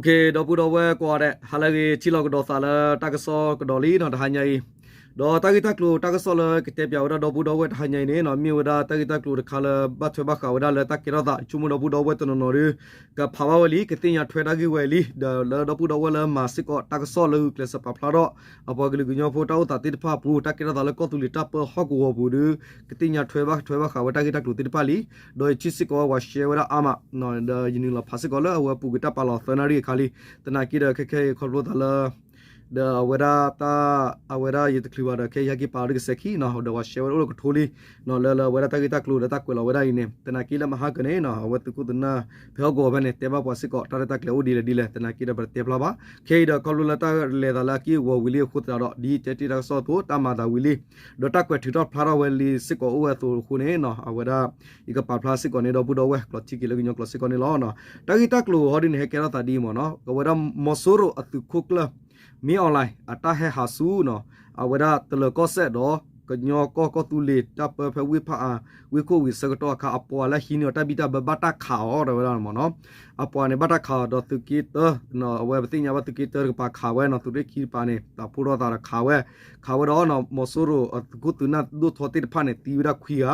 ဒီပုၢ်ဒီဝဲၢ်ကိးဂၤဒဲး ဟါလၢအဂ့ၤ ထံၣ်လိာ်ကဒီးသးလၢတၢ်ကစီၣ်ကဒီးလံနီၤ တဟါညါအံၤ, ဒီးတၢ်ဂ့ၢ်တၢ်ကျိၤတၢ်ကစီၣ်လၢကတဲပၠးဝဲဒၣ်ဒီပုၢ်ဒီဝဲၢ်တဟါညါအံၤန့ၣ်နီၤ မ့ၢ်ဝဲဒၣ်တၢ်ဂ့ၢ်တၢ်ကျိၤတခါလၢဘၣ်ထွဲဘၣ်ဃးဝဲဒၣ်လၢတၢ်ကဲထီၣ်သး ဆိကမိၣ်ဒီပုၢ်ဒီဝဲၢ်တနီၤနီၤဒီး ကဖးဘၣ်ဝဲလံ ကသ့ၣ်ညါထွဲတၢ်ဂ့ၢ်ဝဲလံ ဒီးလၢဒီပုၢ်ဒီဝဲၢ်လၢမၤစ့ၢ်ကီးတၢ်ကစီၣ်လၢဂုာ်ကျဲးစၢးပာ်ဖျါထီၣ် အပှၤကလုာ်ကညီဖိတၢ်အိၣ်သးသ့ၣ်တဖၣ်အပူၤ တၢ်ကဲထီၣ်သးလၢကီၢ်သူလ့ၤတၢ်ပၢဟီၣ်ကဝီၤပူၤဒီး ကသ့ၣ်ညါထွဲဘၣ်ထွဲဘၣ်ဃးဝဲတၢ်ဂ့ၢ်တၢ်ကျိၤသ့ၣ်တဖၣ်လံ, ဒီးယထံၣ်စ့ၢ်ကီးဝဲပှၤ share ဝဲဒၣ်အါမး, ဒီးယနုာ်လီၤဖးစ့ၢ်ကီးလၢအဝဲပူၤကွံာ်တၢ်ပာ်လီၤသၢနၣ်ရံၣ်အခါလံ, သနာ်က့ဒီးခဲခဲအံၤခီဖျိသးလၢ ဒီးအဝဲဒၣ်တၢ် အဝဲဒၣ်ယတချုးဘၣ်ဒီး ခဲအံၤဟဲက့ၤပာ်လီၤတကဆဲးခံနီၤ ဒီးပှၤ share ဝဲဒၣ်အိၣ်လၢကထိလံ, လၢလၢအဝဲဒၣ်တၢ်ဂ့ၢ်တၢ်ကျိၤဒီးတၢ်ကွဲးလီၤဝဲဒၣ်အံၤန့ၣ် သနာ်က့လၢမဟါကန့ၣ်နီၤ အဝဲသုးခိၣ်သုးနၢ် ဖဲဟီၣ်ကဝီၤဖဲန့ၣ် တဲဘၣ်ပှၤစ့ၢ်ကီး တၢ်ရဲၣ်တၢ်ကျဲၤအိၣ်ဒ်လဲၣ်ဒ်လဲၣ် သနာ်က့ဒီးပတတဲဖျါဘၣ်, ခဲအံၤဒီးခီဖျိလၢတၢ်လဲၤသးလၢအက့ၢ်အဂီၤဝံၤလံအဃိသတးဒီး ဒ်တဲတ့ၢ်တၢ်ကစီၣ်အသိး တၢ်မၤသးဝံၤလံ, ဒီးတၢ်ကွဲးထုးထီၣ်ဖျါထီၣ်ဝဲလံစ့ၢ်ကီးအိၣ်ဝဲအသိးအဃိန့ၣ်နီၤ အဝဲဒၣ် ယကပာ်ဖျါစ့ၢ်ကီးန့ၣ် ဒီပုၢ်ဒီဝဲၢ်ကျိာ်ထံက့ၤလၢကညီကျိာ်စ့ၢ်ကီးန့ၣ်လီၤ. တၢ်ဂ့ၢ်တၢ်ကျိၤဟီဒ်န့ၣ် ဟဲကဲထီၣ်သးဒ်အံၤမ့ၢ်နီၤ အဝဲဒၣ်မီၤစိရိၤအသုးခိၣ်ကျၢၢ် မင်းအောင်လှိုင် အတၢ်ဟဲဟးဆူ အဝဲဒၣ်တလၢၤကီၢ်စဲၣ်ဒီး ကညီကီၢ်ကီၢ်သူလ့ၤတၢ်ပၢဖဲဝ့ၢ်ဖၣ်အၣ် ဝ့ၢ်ခိၣ်ဝံၤအဆၢကတီၢ်အခါ အပှၤလၢဟံးန့ၢ်အီၤတၢ်ဘံၣ်တၢ်ဘၢဘၣ်တၢ်ခးအီၤ တဲဝဲဒၣ်မ့ၢ်နီၤ, အပှၤန့ၣ်ဘၣ်တၢ်ခးအီၤဒီးသုးက့တၢ အဝဲပသ့ၣ်ညါဘၣ်သုးက့တၢတကပၤခးဝဲနီၤ သုးရ့ၣ်ခံတကပၤန့ၣ် ပာ်ဖှိၣ်ထီၣ်သးဒီးခးဝဲ, ခးဝဲဒီးနီၤ မီၤစိရိၤအသုးခိၣ်သုးနၢ်ဒိၣ်ထီသ့ၣ်တဖၣ်န့ၣ် သံဝဲဒၣ်ခွံ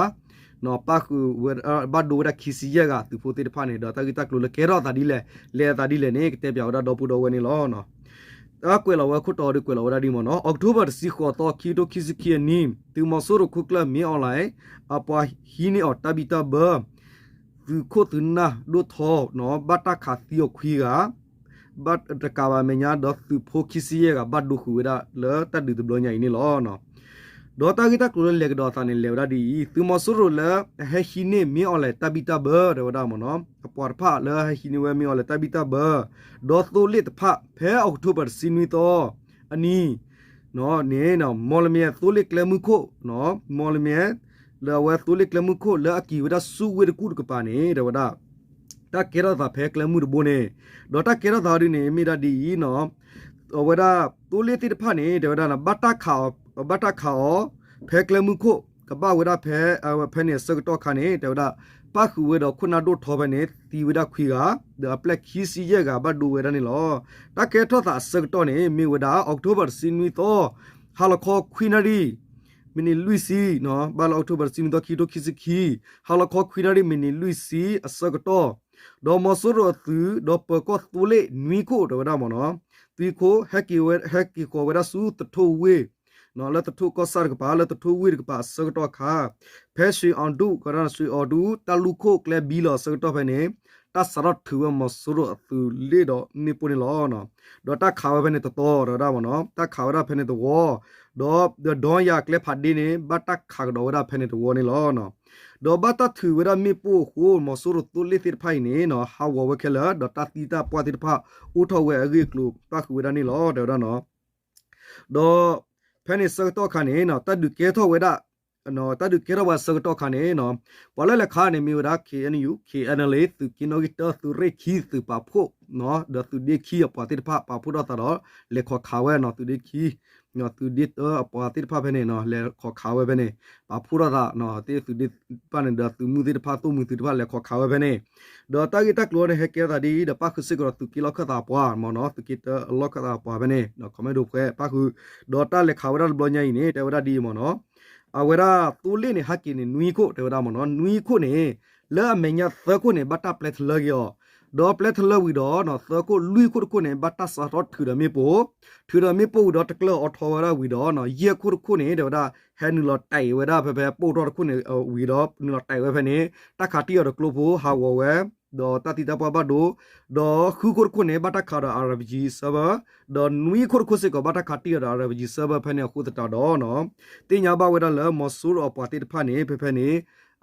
ဂၤ ပၣ်ဃုာ်ဝဲ ဘၣ်ဒိဝဲဒၣ်ခံဆံယဲၢ်ဂၤ သုးဖိသ့ၣ်တဖၣ်န့ၣ် ဒီးတၢ်ဂ့ၢ်တၢ်ကျိၤလၢကဲထီၣ်သးဒ်လဲၣ် လဲၤသးဒ်လဲၣ်န့ၣ် ကတဲပၠးဝဲဒၣ်ဒီပုၢ်ဒီဝဲၢ်န့ၣ်လီၤ. တၢ်ကွဲးလီၤဝဲခိၣ်တီဒုးကွဲးလီၤဝဲဒၣ်ဒ်အံၤမ့ၢ်နီၤ အီးကထိဘၢၣ်တဆံဃိးသီ ခံကထိခံဆံခံအနံၣ် သုးမီၤစိရိၤခိၣ်ကျၢၢ် မင်းအောင်လှိုင် အပှၤဟံးန့ၢ်အီၤတၢ်ဘံၣ်တၢ်ဘၢ သုးခိၣ်သုးနၢ်ဒိၣ်ထီနီၤ ဘၣ်တၢ်ခးသံအီၤခွံဂၤ ဘၣ်တကးဘၣ်အမဲာ်ညါဒီးသုးဖိခံဆံယဲၢ်ဂၤ ဘၣ်ဒိဃုာ်ဝဲဒၣ်လၢတၢ်ဒုးတဘျီညါအံၤန့ၣ်လီၤ. ဒီးတၢ်ဂ့ၢ်တၢ်ကျိၤလၢလဲၤကဒီးအသးန့ၣ် လဲၤဝဲဒၣ်ဒ်အံၤ သုးမီၤစိရိၤလၢအဟဲဟံးန့ၢ် မင်းအောင်လှိုင် တၢ်ဘံၣ်တၢ်ဘၢ တဲဝဲဒၣ်မ့ၢ်နီၤ အပှၤတဖၣ်လၢဟဲဟံးန့ၢ်ဝဲ မင်းအောင်လှိုင် တၢ်ဘံၣ်တၢ်ဘၢ ဒီးသိလ့ၣ်တဖၣ် ဖဲအီးကထိဘၢၣ်တဆံနွံသီအနံၤ န့ၣ် မီၣ်လမၠဲၣ်သိလ့ၣ်ကျဲမုၢ်ခိၣ် မီၣ်လမၠဲၣ် လၢအဝဲသိလ့ၣ်ကျဲမုၢ်ခိၣ်လၢအက့ၤဝဲဒၣ်ဆူဝ့ၢ်တကူၣ်တကပၤန့ၣ် တဲဝဲဒၣ် တၢ်ကဲထီၣ်သးဖဲကျဲမုၢ်တဘိန့ၣ် ဒီးတၢ်ကဲထီၣ်သးဒ်န့ၣ် မ့ၢ်ဒၣ်ဒ်အံၤနီၤ အဝဲဒၣ်သိလ့ၣ်သ့ၣ်တဖၣ်န့ၣ် တဲဝဲဒၣ် ဘၣ်တၢ်ခးအီၤ ဖဲကျဲမုၢ်ခိၣ် ကဘၣ်ဝဲဒၣ်ဖဲ ဖဲန့ၣ်အဆၢကတီၢ်ခါန့ၣ် တဲဝဲဒၣ် ပၣ်ဃုာ်ဝဲဒီးခိၣ်နၢ်ဒိၣ်ထီဖဲန့ၣ် သံဝဲဒၣ်ခွံဂၤ ဒီးအပျဲၢ်ခံဆံယဲၢ်ဂၤဘၣ်ဒိဝဲဒၣ်န့ၣ်လီၤ. တၢ်ကဲထီၣ်သးအဆၢကတီၢ်န့ၣ် မ့ၢ်ဝဲဒၣ် အီးကထိဘၢၣ်တဆံနွံသီ ဟါလီၤခီခွံနၣ်ရံၣ် မံးနံးလွံၢ်ဆံ ဘၣ်လၢအီးကထိဘၢၣ်တဆံနွံသီ ခံကထိခံဆံခံ ဟါလီၤခီခွံနၣ်ရံၣ် မံးနံးလွံၢ်ဆံအဆၢကတီၢ် ဒီးမီၤစိရိၤအသုး ဒီးပၢၤကီၢ်သိလ့ၣ်နွံခိၣ် တဲဝဲဒၣ်မ့ၢ်နီၤ သွံခိၣ် ဟဲက့ၤဃီၤဝဲဒၣ်ဆူသထူဝ့ၢ် လၢသထူကီၢ်ဆၣ်တကပၤ လၢသထူဝ့ၢ်တကပၤအဆၢကတီၢ်အခါ ဖဲရွှေအောင်တို ကီးဒၣ်ရွှေအောင်တို တၢ်လူၢ်ခိၣ်ကျဲဘံလီၤအဆၢကတီၢ်ဖဲန့ၣ် တၢ်စးထီၣ်ထုးဝဲမီၤစိရိၤအသုးလ့ၣ်ဒီးမ့ၣ်ပိၢ်န့ၣ်လီၤ. ဒီးတၢ်ခးဝဲဖဲန့ၣ်တသီ တဲဝဲဒၣ်မ့ၢ်နီၤ တၢ်ခးဝဲဒၣ်ဖဲန့ၣ်တဝီ ဒီး ဒီးယၤကျဲဖးဒ့န့ၣ် ဘၣ်တၢ်ခးကဒီးဝဲဒၣ်ဖဲန့ၣ်တဝီန့ၣ်လီၤ. ဒီးဘၣ်တၢ်ထုးဝဲဒၣ်မ့ၣ်ပိၢ်အဃိ မီၤစိရိၤသိလ့ၣ်သ့ၣ်တဖၣ်အံၤန့ၣ် ဟးဂီၤဝဲခဲလၢာ် ဒီးတၢ်သံတၢ်ပှၢ်သ့ၣ်တဖၣ် အိၣ်ထီၣ်ဝဲအဂ့ၢ်အကျိၤ ပၣ်ဃုာ်ဝဲဒၣ်န့ၣ်လီၤ တဲဝဲဒၣ်နီၤ ဒီးဖဲန့ၣ်ဆၢကတီၢ်ခါန့ၣ် တၢ်ဒုးကဲထီၣ်ဝဲဒၣ် တၢ်ဒုးကဲထီၣ်ဝဲအဆၢကတီၢ်ခါန့ၣ် ပှၤလၢလဲၤခးန့ၣ်မ့ၢ်ဝဲဒၣ် ခ့ၣ်အဲၣ်ယူၣ် ခ့ၣ်အဲၣ်အဲလ်အ့ သုးက့နီၣ်ဂံၢ်တၢ သုးရ့ၣ်ခံ သုးပာ်ဖှိၣ် ဒီးသုးဒ့ခံအပှၤသ့ၣ်တဖၣ် ပာ်ဖှိၣ်ထီၣ်သးဒီး လဲၤခီးခးဝဲနီၤ သုးဒ့ခံ သုးဒ့တၢအပှၤသ့ၣ်တဖၣ်ဖဲန့ၣ် လဲၤခီးခးဝဲဖဲန့ၣ် ပာ်ဖှိၣ်ထီၣ်သး သ့ၣ်သုးဒ့တဖၣ်န့ၣ်ဒီး သုးမုၢ်သ့ၣ်တဖၣ် သိၣ်မှံၤသုးတဖၣ် လဲၤခီးခးဝဲဖဲန့ၣ် ဒီးတၢ်ဂ့ၢ်တၢ်ကျိၤန့ၣ် ဟဲကဲထီၣ်သးဒ်အံၤ ဒီးပၣ်ဃုာ်စ့ၢ်ကီးဒီးသုးက့လီၢ်ခၢၣ်သးအပှၤမ့ၢ်နီၤ သုးက့တၢအလီၢ်ခၢၣ်သးအပှၤဖဲန့ၣ် ခီမ့ၢ်ဒိၣ်ခွဲး ပၣ်ဃုာ် ဒီးတၢ်လဲၤခးဝဲဒၣ်တဘျီညါအံၤန့ၣ် တဲဝဲဒၣ်ဒ်အံၤမ့ၢ်နီၤ အဝဲဒၣ်သိလ့ၣ်န့ၣ် ဟဲက့ၤန့ၣ် နွံခိၣ် တဲဝဲဒၣ်မ့ၢ်နီၤ နွံခိၣ်န့ၣ် လၢအမဲာ်ညါသၢခိၣ်န့ၣ် ဘၣ်တၢ်ပျဲထလၢက့ၤအီၤ ဒီးပျဲထလၢဝံၤဒီး သၢခိၣ်လွံၢ်ခိၣ်တခိၣ်န့ၣ် ဘၣ်တၢ်စးထီၣ်ထုးဒီးမ့ၣ်ပိၢ် ထုးဒီးမ့ၣ်ပိၢ်ဝံၤဒီးတကျၢၢ်အီထီဝဲဒၣ်ဝံၤဒီး ယဲၢ်ခိၣ်တခိၣ်န့ၣ် တဲဝဲဒၣ် ဟဲနုာ်လီၤတဲာ်ဝဲဒၣ်ဖဲဖဲပိၢ်ထီၣ်တခိၣ်န့ၣ်ဝံၤဒီး နုာ်လီၤတဲာ်ဝဲဖဲန့ၣ် တၢ်ခးတံၢ်အီၤဒီးကျိဖိဟးဂီၤဝဲ ဒီးတၢ်သံတၢ်ပှၢ်ဘၣ်ဒိ ဒီးဃုခိၣ်တခိၣ်န့ၣ် ဘၣ်တၢ်ခးဒီး RPG server ဒီးနွံခိၣ်တခိၣ်စ့ၢ်ကီး ဘၣ်တၢ်ခးတံၢ်အီၤဒီး RPG server ဖဲန့ၣ်အဃိသတးဒီး သ့ၣ်ညါဘၣ်ဝဲဒၣ်လၢ မီၤစိရိၤအပှၤသ့ၣ်တဖၣ်န့ၣ် ဖဲဖဲန့ၣ်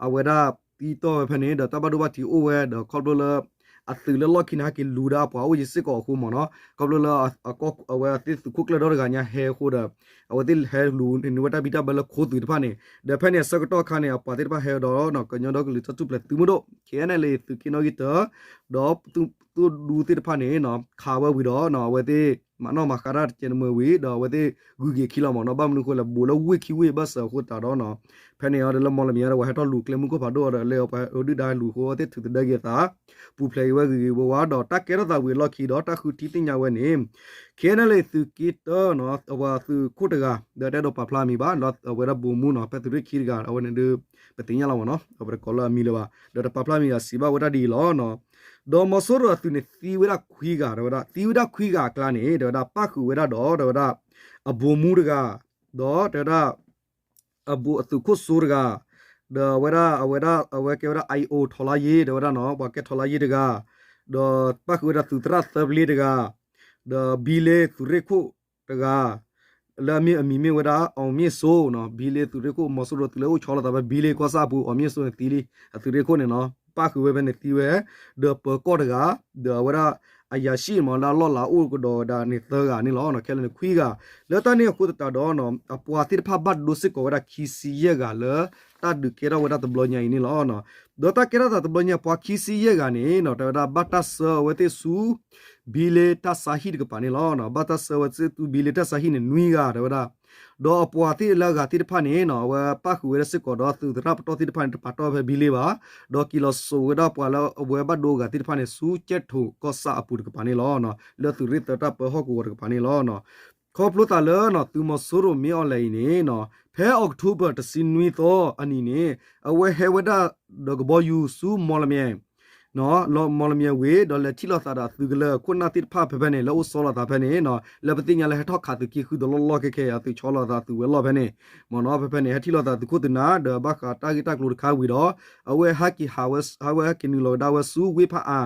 အဝဲဒၣ်သံတီၢ်ဝဲဖဲန့ၣ် ဒီးတၢ်ဘၣ်ဒိဘၣ်ထံးအိၣ်ဝဲ ဒီးခီဖျိလၢ အသုးလၢလီၢ်ခံန့ၣ် ဟဲက့ၤလူၤဒၣ်အပှၤအိၣ်ယံၤစ့ၢ်ကီးအဃိမ့ၢ်နီၤ ခီဖျိလၢ အဝဲသ့ၣ်သုးခိၣ်ကျၢၢ်ဒီတဂၤညါဟဲအဃိဒီး အဝဲသ့ၣ်ဟဲလူၤန့ၢ်ဝဲတၢ်ဘံၣ်တၢ်ဘၢလၢခိသုးတဖၣ်န့ၣ် ဒီးဖဲန့ၣ်အဆၢကတီၢ်ခါန့ၣ် အပှၤသ့ၣ်တဖၣ်ဟဲဒီး ကညီဒီကလုာ်တၢ်ထူၣ်ဖျဲးသုးမုၢ်ဒိၣ် KNLA သုးက့နီၣ်ဂံၢ်တၢ ဒီး သုးဒူသ့ၣ်တဖၣ်န့ၣ် ခးဝဲဝံၤဒီး အဝဲသ့ၣ် မၤနီၣ်မၤဃါတၢ်တကဲးတမှဲၤဝံၤ ဒီးအဝဲသ့ၣ်ဂုၤက့ၤခံလီၤမၢ်နီၤ. ဘၣ်မနုၤအဃိလဲၣ် ဘူးလၢဝ့ၢ်ခံဝ့ၢ်ဘၢၣ်စၢၤအဃိသတးဒီးနီၤ ဖဲန့ၣ်အီၤဒီးလၢမီၢ်လမၠဲၣ်ဒီး ပှၤဟဲထီၣ်လူၤကျဲမုၢ်ခိၣ်ဖးဒိၣ်အီၤဒီး လၢအဝဲဒုၣ်ဒါလူၤဃိသ့ၣ်ထုးသဒၢက့ၤအသး ပူၤဖျဲးက့ၤဝဲဂ့ၤဂ့ၤဝါဝါ ဒီးတၢ်ကဲထီၣ်သးဝံၤအလီၢ်ခံဒီး တၢ်ဃုထံသ့ၣ်ညါဝဲန့ၣ် ခ့ၣ်အဲၣ်လ့ၣ်သုးက့တၢနီၤ အဝဲသုးခိၣ်တဂၤ ဒီးတအဲၣ်ဒိးပာ်ဖျါအမံၤဘၣ် လၢအဝဲဒၣ်ဘိးမူနီၤ ဖဲသုးရ့ၣ်ခံတဂၤ အဝဲန့ၣ်ဒုး ပသ့ၣ်ညါလီၤမၢ်နီၤ အဝဲတကိးလၢအမံၤလၢၤဘၣ် ဒီးတပာ်ဖျါမံၤဘၣ် စံးဘၣ်ဝဲဒၣ်ဒ်အံၤလီၤ. ဒီးမီၤစိရိၤအသုးန့ၣ်သံဝဲဒၣ်ခွံဂၤ တဲဝဲဒၣ် သံဝဲဒၣ်ခွံဂၤအကျါန့ၣ် တဲဝဲဒၣ် ပၣ်ဃုာ်ဝဲဒၣ်ဒီး တဲဝဲဒၣ် အဘိးမူတဂၤ ဒီးတဲဝဲဒၣ် အဘိးအသုးခိၣ်စိတဂၤ ဒီးအဝဲဒၣ် အဝဲဒၣ် အဝဲကဲဝဲဒၣ် အိး ထီလါယ့ တဲဝဲဒၣ်နီၤ ပှၤကဲထီလါယ့တဂၤ ဒီးပၣ်ဃုာ်ဝဲဒၣ်သုးသရၣ်သၢပျ့တဂၤ ဒီးဘံလ့သုးရ့ၣ်ခိၣ်တဂၤ လၢအမ့ၢ်အမံၤမ့ၢ်ဝဲဒၣ် အောင်မြင့်စိုးနီၤ ဘံလ့သုးရ့ၣ်ခိၣ် မီၤစိရိၤသုးလၢအိၣ်ဆီလီၤသးဖဲဘံလ့ကီၢ်ဆၣ်အပူၤ အောင်မြင့်စိုးန့ၣ်သံလံ အသုးရ့ၣ်ခိၣ်န့ၣ်နီၤ ပၣ်ဃုာ်ဝဲဖဲန့ၣ်သံဝဲ ဒီးပၢၤကီၢ်တဂၤ ဒီးအဝဲဒၣ် အရာရှိမး လၢအလီၢ်လၤအိၣ်ကဒီးဝဲဒၣ်န့ၣ်သၢဂၤန့ၣ်လီၤ. ခဲလၢာ်န့ၣ်ခွံဂၤ လၢတၢ်န့ၣ်အဃိသတးဒီး အပှၤသ့ၣ်တဖၣ်ဘၣ်ဒိစ့ၢ်ကီးဝဲဒၣ်ခံဆံယဲၢ်ဂၤလၢ တၢ်ဒုးကဲထီၣ်ဝဲဒၣ်တဘျီညါအံၤန့ၣ်လီၤ. ဒီးတၢ်ကဲထီၣ်သးတဘျီညါပှၤခံဆံယဲၢ်ဂၤန့ၣ်နီၤ တဲဝဲဒၣ်ဘၣ်တၢ်ဆှၢအဝဲသ့ၣ်ဆူ ဘံလ့တၢ်ဆါဟံၣ်တကပၤန့ၣ်လီၤ. ဘၣ်တၢ်ဆှၢအဝဲသ့ၣ်ဆူဘံလ့တၢ်ဆါဟံၣ်န့ၣ်နွံဂၤ တဲဝဲဒၣ် ဒီးအပှၤသ့ၣ်လၢအဂၤသ့ၣ်တဖၣ်န့ၣ်နီၤ အဝဲပၣ်ဃုာ်ဝဲဒၣ်စ့ၢ်ကီးဒီးသုးသရၣ်ပတီၢ်သ့ၣ်တဖၣ်န့ၣ် တပာ်တီၢ်ဖဲဘံလ့ဘၣ်, ဒီးက့ၤလီၤစိာ်ဝဲဒၣ်ပှၤလၢအဝဲဘၣ်ဒိအဂၤသ့ၣ်တဖၣ်န့ၣ် ဆူကၠဲၣ်ထိၣ်ကီၢ်ဆၣ်အပူၤတကပၤန့ၣ်လီၤ. လၢသုးရ့ၣ်သၢတၢ်ပၢဟီၣ်ကဝီၤတကပၤန့ၣ်လီၤ. ခီဖျိသးလၢနီၤ သုးမီၤစိရိၤမ့ၢ်အီၤလဲၣ်အံၤန့ၣ်နီၤ ဖဲအီးကထိဘၢၣ်တဆံနွံသီအနံၤန့ၣ် အဝဲဟဲဝဲဒၣ်ဒီးကဘီယူၤဆူမီၢ်လမၠဲၣ် နီၤ လီၤမီၢ်လမၠဲၣ်ဝံၤ ဒီးလဲၤထံၣ်လိာ်သးဒီးအသုးကလၢၤခိၣ်နၢ်သ့ၣ်တဖၣ်ဖဲဖဲန့ၣ် လၢအိၣ်ဆီလီၤသးဖဲန့ၣ်နီၤ လၢပသ့ၣ်ညါလၢဟဲထီၣ်ခးသုးက့ဃုတလီၢ်လီၢ်ခဲခဲအံၤ အသုးဆီလီၤသးသုးဝဲလီၢ်ဖဲန့ၣ် မ့ၢ်နီၤ ဖဲဖဲန့ၣ် ဟဲထံၣ်လိာ်သးသုးခိၣ်သုးနၢ် ဒီးဘၣ်ဃးတၢ်ဂ့ၢ်တၢ်ကျိၤတခါဝံၤဒီး အဝဲဟဲက့ၤဟးဝဲ ဟးဝဲဟဲက့ၤနုာ်လီၤကဒါဝဲဆူဝ့ၢ်ဖးအါ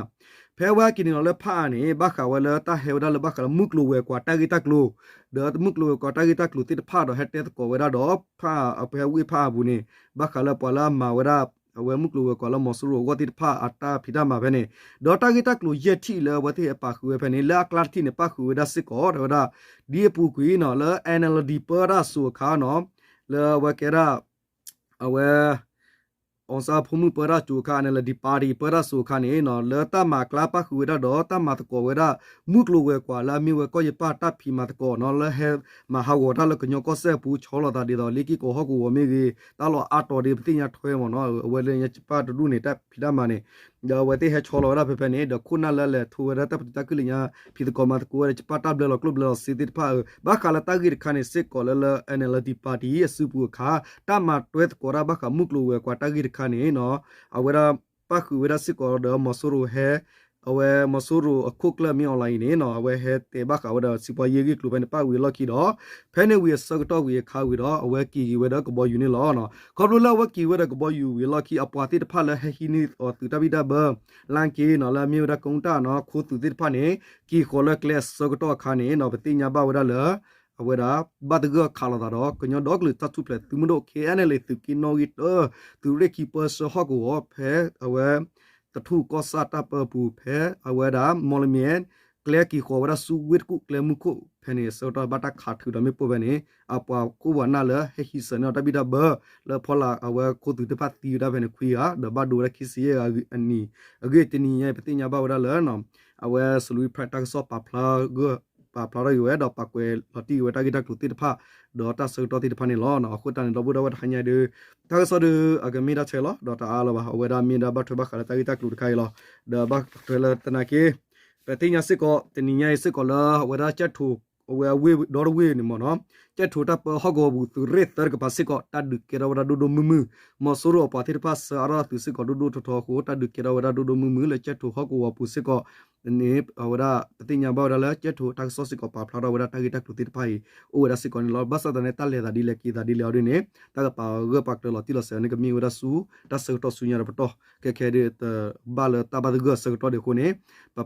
ဖဲအဝဲဟဲက့ၤနုာ်လီၤလၢဖးအါန့ၣ် ဘၣ်ဃးဝဲလၢတၢ်ဟဲဝဲဒၣ်လၢဘၣ်ဃးလၢမုၢ်ကျိၤဝဲၤကွာ်တၢ်ဂ့ၢ်တၢ်ကျိၤ ဒီးမုၢ်ကျိၤဝဲၤကွာ်တၢ်ဂ့ၢ်တၢ်ကျိၤသ့ၣ်တဖၣ်ဒီး ဟဲတဲသကိးဝဲဒၣ်ဒီး ဖးအါ ဖဲဝ့ၢ်ဖးအါအပူၤန့ၣ် ဘၣ်ဃးလၢပှၤလၢအမၤဝဲဒၣ် အဝဲမုၢ်ကျိၤဝဲၤကွာ်လၢမီၤစိရိၤအဂီၢ်သ့ၣ်တဖၣ်အတၢ်ဖံးတၢ်မၤဖဲန့ၣ် ဒီးတၢ်ဂ့ၢ်တၢ်ကျိၤယဲၢ်ထံၣ်လၢအဝဲသ့ၣ်ဟဲပာ်ဃုာ်ဝဲဖဲန့ၣ် လၢအကျါတထံၣ်န့ၣ် ပာ်ဃုာ်ဝဲဒၣ်စ့ၢ်ကီး တဲဝဲဒၣ် ဒ်အပူၤကွံာ်နီၤ လၢ NLD ပၢတၢ်စိၤအခါနီၤ လၢအဝဲကဲဒၣ် အဝဲ အောင်ဆန်း ဖိမုၣ်ပၢတၢ်စိၤအခါ NLD party ပၢတၢ်စိၤအခါန့ၣ်နီၤ လၢတၢ်မၤအကျါပာ်ဃုာ်ဝဲဒၣ်ဒီး တၢ်မၤသကိးဝဲဒၣ် မုၢ်ကျိၤဝဲၤကွာ်လၢအမ့ၢ်ဝဲကီၢ်ယပၣ်တၢ်ဖံးမၤသကိးနီၤ လၢဟဲမၤဟးဂီၤတၢ်လၢကညီကီၢ်စဲၣ်အပူၤ ဆီလီၤသးဒ်သိးလ့ၢ်က့ၢ်ကီၤဟီၣ်ကဝီၤမ့ၢ်ဂ့ၤ တၢ်လီၢ်အါတီၤဒ်ပသ့ၣ်ညါထွဲမ့ၢ်နီၤ အဝဲလၢညါယပၣ်တဒူၣ်န့ၣ် တၢ်ဖံးတၢ်မၤန့ၣ် ဒီးအဝဲသ့ၣ်ဟဲဆီလီၤဝဲဒၣ်ဖဲဖဲန့ၣ် ဒီးခိၣ်နၢ်လၢအလဲၤထူဝဲဒၣ်တၢ်ပတုာ်တၢ်ခုၣ်လၢညါ ဖံးသကိးမၤသကိးဝဲဒီးယပၣ်တၢ်ဘျၢလီၤကျိၣ်ဘျၢလီၤစ့သ့ၣ်တဖၣ်အ ဘၣ်ဃးလၢတၢ်ဂ့ၢ်တခါန့ၣ်စ့ၢ်ကီးလၢလၢ NLD party အစုပူၤအခါ တၢ်မၤတွဲသကိးတၢ်ဘၣ်ဃးမုၢ်ကျိၤဝဲၤကွာ်တၢ်ဂ့ၢ်တခါန့ၣ်နီၤ အဝဲဒၣ်ပာ်ဃုာ်ဝဲဒၣ်စ့ၢ်ကီးဒီးမီၤစိရိၤဟဲ အဝဲမီၤစိရိၤအခိၣ်ကျၢၢ်မ့ၢ်အီၤလၢအံၤန့ၣ်နီၤ အဝဲဟဲတဲဘၣ်ဃးဝဲဒီးစံးပှၤယ့ၢ်ဂ့ၢ်ကျိၤဖဲန့ၣ် ပၣ်ဝံၤအလီၢ်ခံဒီး ဖဲန့ၣ်ဝံၤအဆၢကတီၢ်ဝံၤအခါဝံၤဒီး အဝဲက့ၤက့ၤဝဲဒီးကဘီယူၤန့ၣ်လီၤ. ခီဖျိလၢအဝဲက့ၤဝဲဒီးကဘီယူၤဝံၤအလီၢ်ခံ အပှၤသ့ၣ်တဖၣ်လၢဟဲဟံးန့ၢ်အီၤသုးတၢ်ဘံၣ်တၢ် ဘၢ လၢက့ၤနီၤ လၢအမ့ၢ်ဝဲဒၣ်ကိတၢ်နီၤ ခိသုးသ့ၣ်တဖၣ်န့ၣ် က့ၤဃီၤလၢကျဲအဆၢကတီၢ်အခါန့ၣ်နီၤ ပသ့ၣ်ညါဘၣ်ဝဲဒၣ်လၢ အဝဲဒၣ် ဘၣ်သဂၢၢ်ခးလိာ်သးဒီး ကညီဒီကလုာ်တၢ်ထူၣ်ဖျဲးသုးမုၢ်ဒိၣ် ခ့ၣ်အဲၣ်အဲၣ်လ့ၣ်သုးက့နီၣ်ဂံၢ်တၢ သုးရ့ၣ်ခံပၢဆှၢဟီၣ်ကဝီၤ ဖဲအဝဲ သထူၣ်ကီၢ်ဆၣ်တၢ်ပၢပူၤ ဖဲအဝဲဒၣ် မီၢ်လမၠဲၣ် ကျဲက့ၤဃီၤဝဲဒၣ်ဆူဝ့ၢ်တကူၣ်ကျဲမုၢ်ခိၣ် ဖဲန့ၣ် အဆၢကတီၢ်ဘၣ်တၢ်ခးထုးဒီးမ့ၣ်ပိၢ်ဖဲန့ၣ် အပှၤခိၣ်ပှၤနၢ်လၢဟဲဟံးစၢၤန့ၢ်အီၤတၢ်ဘံၣ်တၢ်ဘၢ လၢဖီလာ်အဝဲခိသုးသ့ၣ်တဖၣ်သံဝဲဒၣ်ဖဲန့ၣ်ခွံဂၤ ဒီးဘၣ်ဒိဝဲဒၣ်ခံဆံယဲၢ်ဂၤအနံၤ အဂ့ၢ်တနံၤညါအံၤ ပသ့ၣ်ညါဘၣ်ဝဲဒၣ်လၢ အဝဲ စလူၤဖရဲး တၢ်ကစီၣ်ပာ်ဖျါ ပာ်ဖျါထီၣ်က့ၤဝဲ ဒီးပာ်ကွဲးလီၤတံၢ်က့ၤဝဲတၢ်ဂ့ၢ်တၢ်ကျိၤသ့ၣ်တဖၣ် ဒီးတၢ်ဆၢကတီၢ်သ့ၣ်တဖၣ်န့ၣ်လီၤ. အဃိသတးန့ၣ် ဒီပုၢ်ဒီဝဲၢ်တဟါညါဒီး တၢ်ကစီၣ်ဒီး အကမ့ၢ်တၢ်ဆဲးလီၤ ဒီးတအါလၢၤဘၣ် အဝဲဒၣ်မ့ၢ်ဒၣ်ဘၣ်ထွဲဘၣ်ဃးလၢတၢ်ဂ့ၢ်တၢ်ကျိၤတခါအံၤလီၤ. ဒီးဘၣ်ထွဲလၢသနာ်က့ ပသ့ၣ်ညါစ့ၢ်ကီး တနံၤညါအံၤစ့ၢ်ကီးလၢအဝဲဒၣ်ကၠဲၣ်ထိၣ် အဝဲအဝ့ၢ်ဒီတဝ့ၢ်န့ၣ်မ့ၢ်နီၤ ကၠဲၣ်ထိၣ်တၢ်ပၢဟီၣ်ကဝီၤပူၤ သုးရ့ၣ်သၢတကပၤစ့ၢ်ကီး တၢ်ဒုးကဲထီၣ်ဝဲဒၣ်ဒိၣ်ဒိၣ်မုၢ်မုၢ် မီၤစိရိၤအပှၤသ့ၣ်တဖၣ်ဆှၢအါထီၣ်သုးစ့ၢ်ကီးဒိၣ်ဒိၣ်ထီထီအဃိ တၢ်ဒုးကဲထီၣ်ဝဲဒၣ်ဒိၣ်ဒိၣ်မုၢ်မုၢ်လၢကၠဲၣ်ထိၣ်ဟီၣ်ကဝီၤပူၤစ့ၢ်ကီး န့ၣ် အဝဲဒၣ် ပသ့ၣ်ညါဘၣ်ဝဲဒၣ်လၢကၠဲၣ်ထိၣ်တၢ်ကစီၣ်စ့ၢ်ကီးပာ်ဖျါထီၣ်ဝဲဒၣ်တၢ်ဂ့ၢ်တၢ်ကျိၤသ့ၣ်တဖၣ်အံၤ အိၣ်ဝဲဒၣ်စ့ၢ်ကီးန့ၣ်လီၤ. ဘၣ်ဆၣ်သနာ်က့ တၢ်လဲၤသးဒ်လဲၣ်က့ၤသးဒ်လဲၣ်အီၤဒ်န့ၣ် တၢ်ကပာ်ဂၢၢ်ပာ်ကျၢၤလီၤတံၢ်လီၤဆဲးန့ၣ် ကမ့ၢ်ဝဲဒၣ်ဆူ တၢ်ဆၢကတီၢ်ဆူညါတပတီၢ် ခဲခဲဒ်တဘၣ်လၢတၢ်ဘၣ်သဂၢၢ်အဆၢကတီၢ်ဒံးအဃိန့ၣ်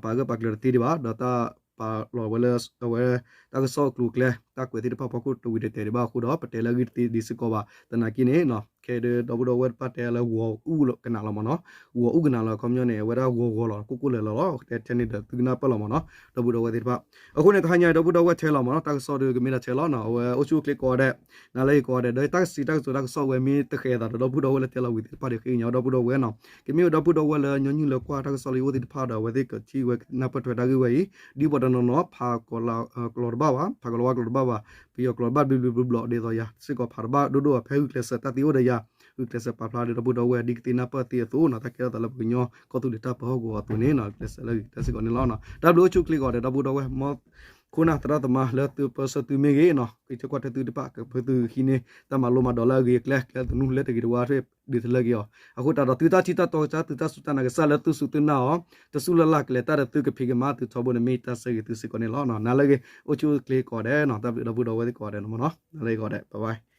ပပာ်ဂၢၢ်ပာ်ကျၢၤတသ့ဒံးဘၣ် ဒီးတၢ်ပာ်လီၤဝဲလၢ အဝဲ တၢ်ကစီၣ်အကျိၤအကျဲ တၢ်ကွဲးသ့ၣ်တဖၣ်ဖီခိၣ်တဝံၤတတဲာ်ဒံးဘၣ်အဃိဒီး ပတဲလၢအဂ့ၢ်တသ့ဒံးစ့ၢ်ကီးဘၣ် သနာ်က့န့ၣ် ခဲ ဒီပုၢ်ဒီဝဲၢ်တဖၣ်တဲလၢဂီၤအူကနၤလီၤမ့ၢ်နီၤ, ဂီၤအူကနၤလီၤ ခီပညီန့ၣ် အဝဲဒၣ်ဂီၤဂီၤလီၤ ကိၢ်ကိၢ်လၢၤလၢၤလီၤ တဲထဲန့ၣ်ဒီးသုကနၢ်ပၢၢ်လီၤမ့ၢ်နီၤ ဒီပုၢ်ဒီဝဲၢ်သ့ၣ်တဖၣ်. အဃိန့ၣ် တဟါညါအံၤ ဒီပုၢ်ဒီဝဲၢ်ထဲလီၤမ့ၢ်နီၤ တၢ်ကစီၣ်ဒီးကမ့ၢ်ဒၣ်ထဲလီၤနီၤ အဝဲအိၣ်ဆူၣ်အိၣ်ချ့ကိးဂၤဒဲး နၤလၢအဂ့ၤကိးဂၤဒဲး ဒီးတၢ်ကစံးတၢ်ကတိၤတၢ်ကစီၣ်ဝဲမ့ၢ်တဃဲၤအသးဒီး ဒီပုၢ်ဒီဝဲၢ်လၢတဲလီၤဝံၤသ့ၣ်တဖၣ်ဒီး ဃ့ကညးဒီပုၢ်ဒီဝဲၢ်နီၤ ကမ့ၢ်ဝဲဒီပုၢ်ဒီဝဲၢ်လၢညီနုၢ်လၢကွၢ်တၢ်ကစီၣ်လၢယအိၣ်သ့ၣ်တဖၣ်ဒီး အဝဲသ့ၣ်ကထံၣ်ဝဲနၢ်ပၢၢ်ထွဲတၢ်ဂ့ၢ်ဝဲအံၤ ဒ်ပှၤတနီၤနီၤ ဖးကီၤလၤဝါကျိာ်တဘၣ်ဘၣ်, ဖးကီၤလၤဝါကျိာ်တဘၣ်ဘၣ်, ပယီၤကျိာ်တဘၣ်ဘျုးဘျုးဘျုးဘျုးဒ်သိးယၤစ့ၢ်ကီး ဖးတဘၣ်ဒိၣ်ဒိၣ်ဘၣ် ဖဲဂုာ်ကျဲးစၢးတၢ်သ့အိၣ်ဒီးယၤ ဂုာ်ကျဲးစၢးပာ်ဖျါဒီးဒီပုၢ်ဒီဝဲၢ် ဒ်ကသ့ၣ်နၢ်ပၢၢ်သ့အသိးနီၤ တၢ်ကဲထီၣ်သးလၢပှၤကညီကီၢ်သူလ့ၤတၢ်ပၢဟီၣ်ကဝီၤအသိးန့ၣ်နီၤ ကျဲးစၢးလၢဂ့ၤကတၢၢ်စ့ၢ်ကီးန့ၣ်လီၤ. တၢ်ဘျုးအိၣ်ဆူၣ်အိၣ်ချ့ကိးဂၤဒဲး ဒီပုၢ်ဒီဝဲၢ် မ်ခိၣ်နၢ်သရၣ်သမါလၢသုပၢဆှၢသုမ့ၢ်ဂ့ၤနီၤ က့ၤထံၣ်ကွၢ်ထွဲသုတဖၣ် ကဖၢသုဟံးန့ၢ် တၢ်မၤလိမၤဒိးလၢအဂ့ၤအကျဲ ကျဲသနူလၢတဂ့ၤတဝါထွဲ ဒုးတလၢက့ၤအီၤ အဃိသတးဒီး သုတၢ်ထံၣ်တၢ်တီကစၢ် သုတၢ်စူၢ်တၢ်နာ်ကစၢ်လၢသုစူၢ်သုနာ်အီၤ တစူၢ်လၢ်လၢ်ကလဲၤတၢ်ဒီးသုကဖံးကမၤသုထီဘိန့ၣ် မ့ၢ်တၢ်ဆၢဂ့ၤသုစ့ၢ်ကီးန့ၣ်လီၤ. နၤလၢအဂ့ၤ အိၣ်ဆူၣ်အိၣ်ချ့ကိးဂၤဒဲးနီၤ တၢ်ဘျုးဒီပုၢ်ဒီဝဲၢ်သ့ၣ်ကိးဂၤဒဲးနီၤမ့ၢ်နီၤ နၤလၢအဂ့ၤကိးဂၤဒဲး bye bye